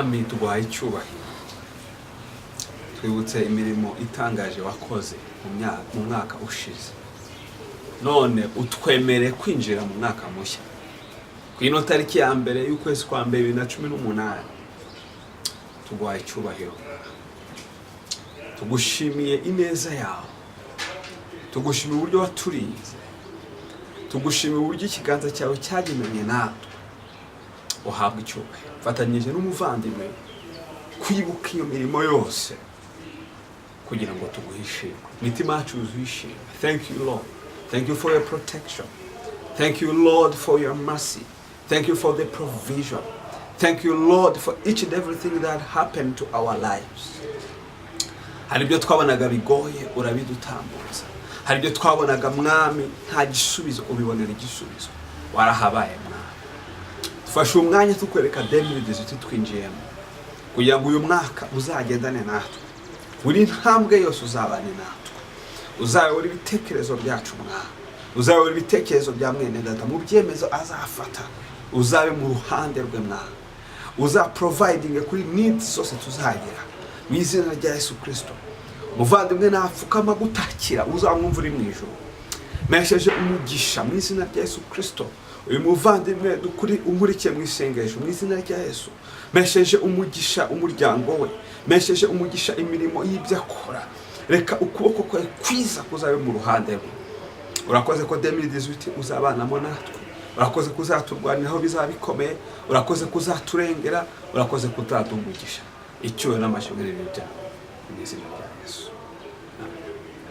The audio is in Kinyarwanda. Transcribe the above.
Mwami, tuguhaye icyubahiro. Twibutse imirimo itangaje wakoze mu mwaka ushize, none utwemereye kwinjira mu mwaka mushya ku ino tariki ya 1 y'ukwezi kwa mbere 2018. Tuguhaye icyubahiro, tugushimiye ineza yawe, tugushimiye uburyo waturinze, tugushimiye uburyo ikiganza cyawe cyagenanye natwe. Uhabwa icyubahiro. Mfatanyije n'umuvandimwe kwibuka iyo mirimo yose kugira ngo tuguhe ishimwe. Imitima yacu yuzuye ishimwe. Thank you, Lord. Thank you for your protection. Thank you, Lord, for your mercy. Thank you for the provision. Thank you, Lord, for each and everything that happened to our lives. Hari ibyo twabonaga bigoye, urabidutambutsa. Hari ibyo twabonaga, Mwami, nta gisubizo, ubibonera igisubizo. Warahabaye, Mwami. Dufashe umwanya tukwereka 2018 twinjiyemo, kugira ngo uyu mwaka uzagendane natwe, buri ntambwe yose uzabane natwe, uzayobora ibitekerezo byacu, Mwami, uzayobora ibitekerezo bya mwene data mu byemezo azafata, uzabe mu ruhande rwe, Mwami, uzaprovidinge kuri needs zose tuzagira mu izina rya Yesu Kirisito. Umuvandimwe napfukama gutakira, uzamwumva uri mu ijuru. Mpesheje umugisha mu izina rya Yesu Kirisito uyu muvandimwe dukuri unkurikiye mu isengesho. Mu izina rya Yesu, mpesheje umugisha umuryango we, mpesheje umugisha imirimo y'ibyo akora. Reka ukuboko kwawe kwiza kuzabe mu ruhande rwe. Urakoze ko 2018 uzabanamo natwe. Urakoze ko uzaturwaniraho bizaba bikomeye. Urakoze ko uzaturengera. Urakoze ko uzaduha umugisha. Icyubahiro n'amashimwe n'ibintu byawe mu izina rya Yesu.